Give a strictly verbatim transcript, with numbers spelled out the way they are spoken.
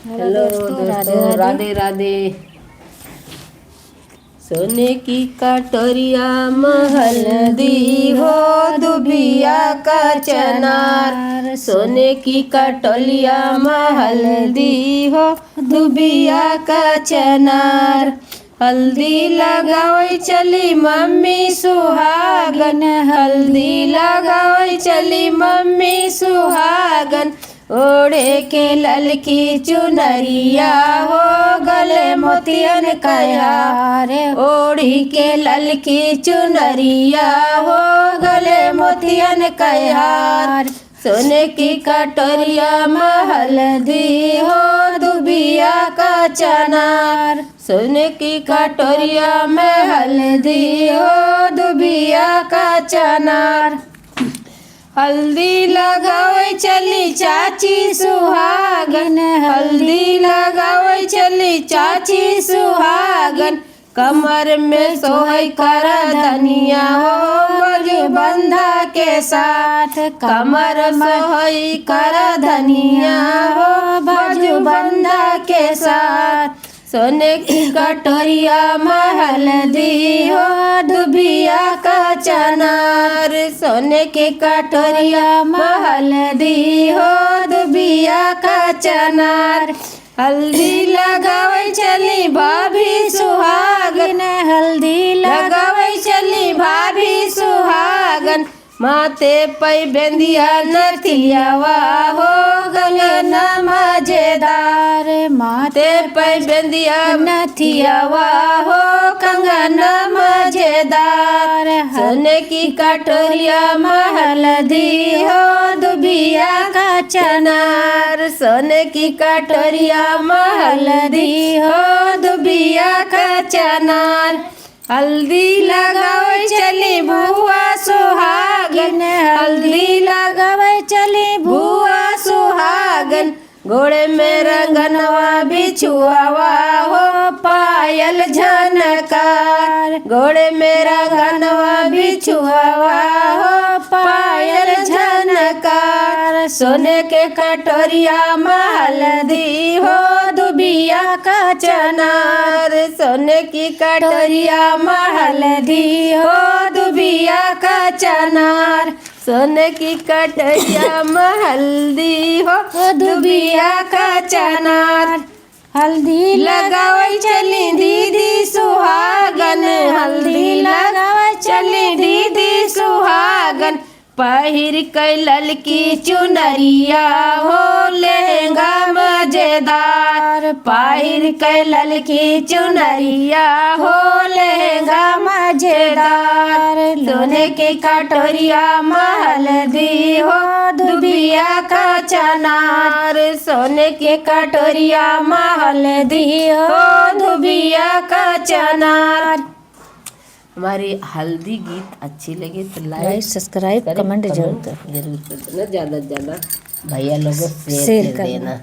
हेलो दोस्तों, राधे राधे। सोने की कटोरिया में हल्दी हो, दुबिया का चनार। सोने की कटोरिया में हल्दी हो, दुबिया का चनार। हल्दी लगावै चली मम्मी सुहागन, हल्दी लगावै चली मम्मी सुहागन। ओढ़े के ललकी चुनरिया हो, गले मोतियन कै हार। ओढ़ी के ललकी चुनरिया हो, गले मोतियन कै हार। सोने की कटोरिया में हल्दी हो, दुबिया का चनार। सोने की कटोरिया में हल्दी हो, दुबिया का चनार। हल्दी लगावै चली चाची सुहागन, हल्दी लगावै चली चाची सुहागन। कमर में सोहै करधनिया हो, बाजू बंधा के साथ। कमर में सोहै करधनिया हो, बाजू बंधा के साथ। सोने की कटोरिया में हल्दी हो, दुबिया का चनार। सोने की कटोरिया में हल्दी हो, दुबिया का चनार। हल्दी लगावै चली भाभी सुहागन, हल्दी लगावै चली भाभी सुहागन। माथे पै बेंदिया नथियावा हो, कंगना मजेदार। माथे पै बेंदिया नथियावा हो, कंगना मजेदार। सोने की कटोरिया में हल्दी हो, दुबिया का चनार। सोने की कटोरिया में हल्दी हो, दुबिया का चनार। हल्दी लगावै चली बुआ सुहागन, हल्दी लगावै चली बुआ सुहागन। गोड़े में रंगनवा बिछुआवा हो, पायल झनकार। गोड़े में रंगनवा बिछुआवा हो, पायल झनकार। सोने के कटोरिया में हल्दी हो, दुबिया का चनार। सोने की कटोरिया में हल्दी हो, दुबिया का चनार। सोने की कटोरिया में हल्दी हो, दुबिया का चनार। हल्दी लगावै चली दीदी सुहागन, हल्दी लगावै चली दीदी सुहागन। पहिर कै ललकी चुनरिया हो, लहंगा मजेदार। पहिर कै ललकी चुनरिया हो, लहंगा मजेदार। सोने की कटोरिया में हल्दी हो, दुबिया का चनार। सोने की कटोरिया में हल्दी हो, दुबिया का चनार। हमारी हल्दी गीत अच्छी लगे तो like, like, subscribe, करें, comment जरूर comment करें। जरूर कर देना, ज़्यादा से ज़्यादा भैया लोगों को share share कर करना। देना।